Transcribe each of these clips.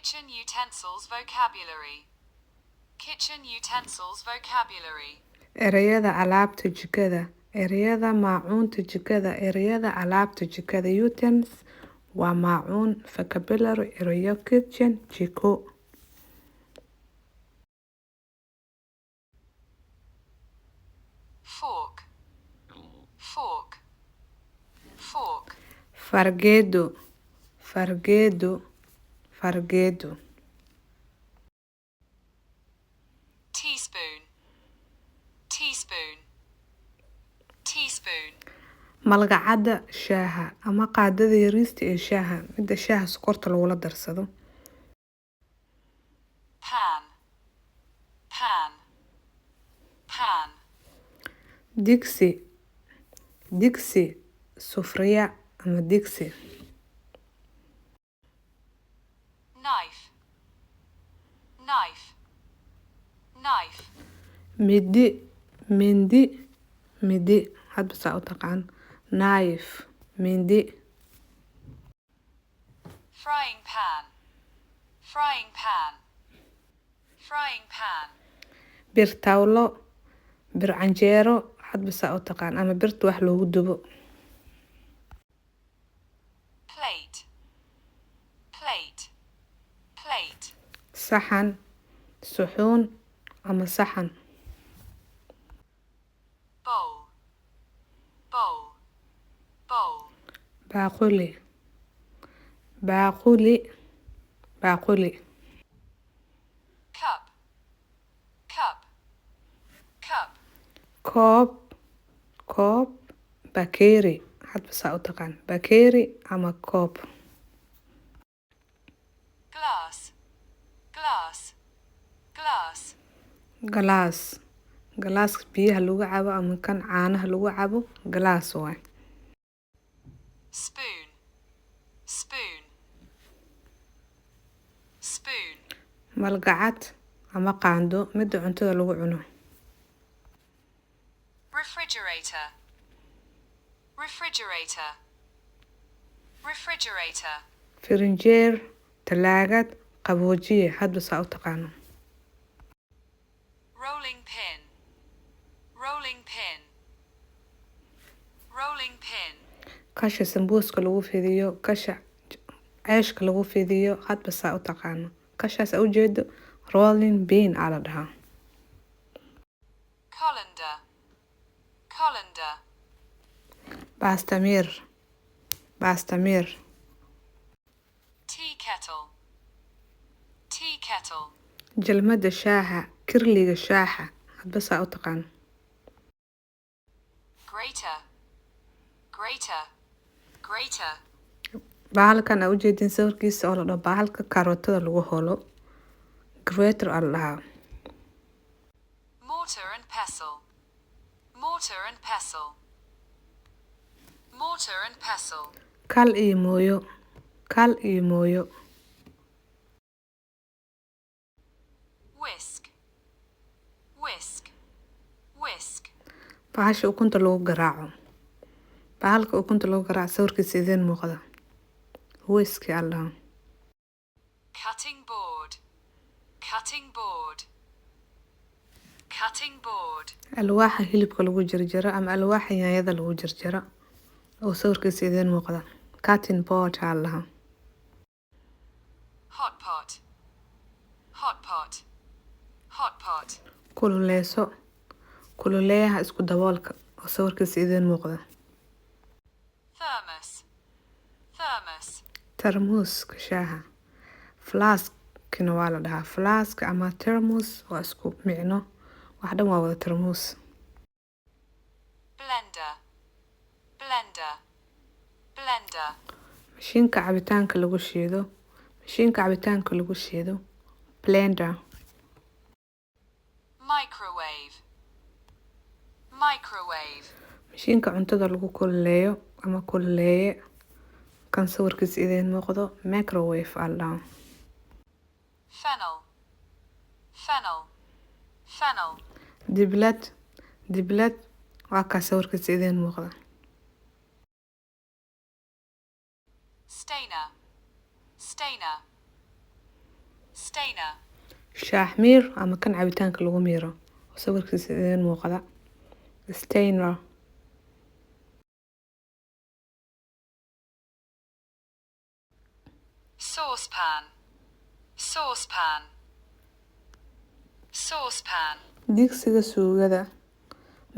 Kitchen utensils vocabulary. Kitchen utensils vocabulary. Ereyada alaabta jikada, ereyada maacuunta jikada, ereyada alaabta jikada. Utensils waa maacuun, vocabulary ereyo, kitchen jiko. Fork. Fork. Fork. Fargeedo, fargeedo, fargeedo. Teaspoon. Teaspoon. Teaspoon. Malgacada shaaha ama qaadada yariista ee shaaha, midda shaaha sokorta lagula darsado. Pan. Pan. Pan. Digsi, digsi, sufriya ama digsi. Knife. Knife. Knife. Midi, mindi, midi, hadba saa u taqaan. Knife, mindi. Frying pan. Frying pan. Frying pan. Bir tawlo, bir canjeero, hadba saa u taqaan, ama birta wax loogu dubo. Plate. Plate. Plate. Saxan, suxuun ama saxan. Bowl. Bowl. Bowl. Baaquli, baaquli, baaquli. Cup. Cup. Cup. Koob, koob, bakeeri, hadba saa u taqaan, bakeeri ama koob. Glass. Glass. Glass. Galaas, galaaska biyaha lagu cabo ama kan caanaha lagu cabo, galaas waay. Spoon. Spoon. Spoon. Malgacad ama qaando, midda cuntada lagu cuno. Refrigerator. Refrigerator. Refrigerator. Firinjeer, talaagad, qaboojiye, hadba saa u taqaano. Rolling pin. Rolling pin. Rolling pin. Kasha sambuuska lagu fidiyo, kasha ceeshka lagu fidiyo, hadba saa u taqaano. Kashaas aa ujeedo rolling pin aa la dhahaa. Colander. Colander. Baastamiir, baastamiir. Tea kettle. Tea kettle. Jalmada shaaha, kirliga shaaha, hadba saa u taqaano. Grater. Grater. Grater. Bahalkan aa ujeedin sawirkiisa oo la dhaho bahalka karootada lagu holo, grater aa la dhahaa. Mortar and pestle. Mortar and pestle. Mortar and pestle. Kal iyo mooyo, kal iyo mooyo. Whisk. Whisk. Whisk. Bahasha ukunta lagu garaaco, bahalka ukunta lagu garaaco, sawirkiisa idiin muuqda, whisk aa la dhahaa. Cutting board. Cutting board. Cutting board. Alwaaxa hilibka lagu jarjaro ama alwaaxa yaanyada lagu jarjaro oo sawirkiisa idiin muuqda, cutting board aa la dhahaa. Hot pot. Hot pot. Hot pot. Kululeyso, kululeeyaha isku daboolka oo sawirkiisa idiin muuqda. Thermos. Thermos. Tarmuuska shaaha, flaskina waa la dhahaa. Flask ama thermos waa isku micno, wax dhan waa wada tarmuus. Blender. Blender. Blender. Mashiinka cabitaanka lagu shiido, mashiinka cabitaanka lagu shiido, blender. Microwave. Microwave. Mashiinka cuntada lagu kululeeyo ama kululeeye, kan sawirkiisa idiin muuqdo, microwave aa la dhahaa. Funnel. Funnel. Funnel. Diblad, diblad, waa kaa sawirkiisa idiin muuqda. Stainer. Stainer. Stainer. Shaax miir ama kan cabitaanka lagu miiro, sawirkiisa idiin muuqda, stainer. Saucepan. Saucepan. Saucepan. Digsiga suugada.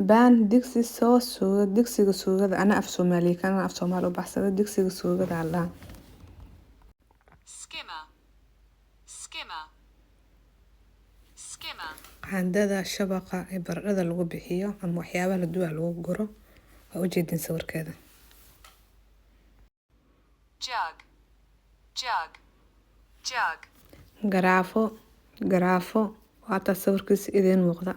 Pan, digsi, sauce, suuga. Digsiga suugada. Ana af Soomaaliya kana af Soomaali u baxsada, digsiga suugada allah. Skimmer. Skimmer. Skimmer. Qaandada shabaqa ee baradhada lagu bixiyo ama waxyaabaha la duwaa lagu guro, waa ujeedin sawirkeeda. Jug. Jug. Jug. Garaafo, garaafo, waataa sawirkiisa idiin muuqda.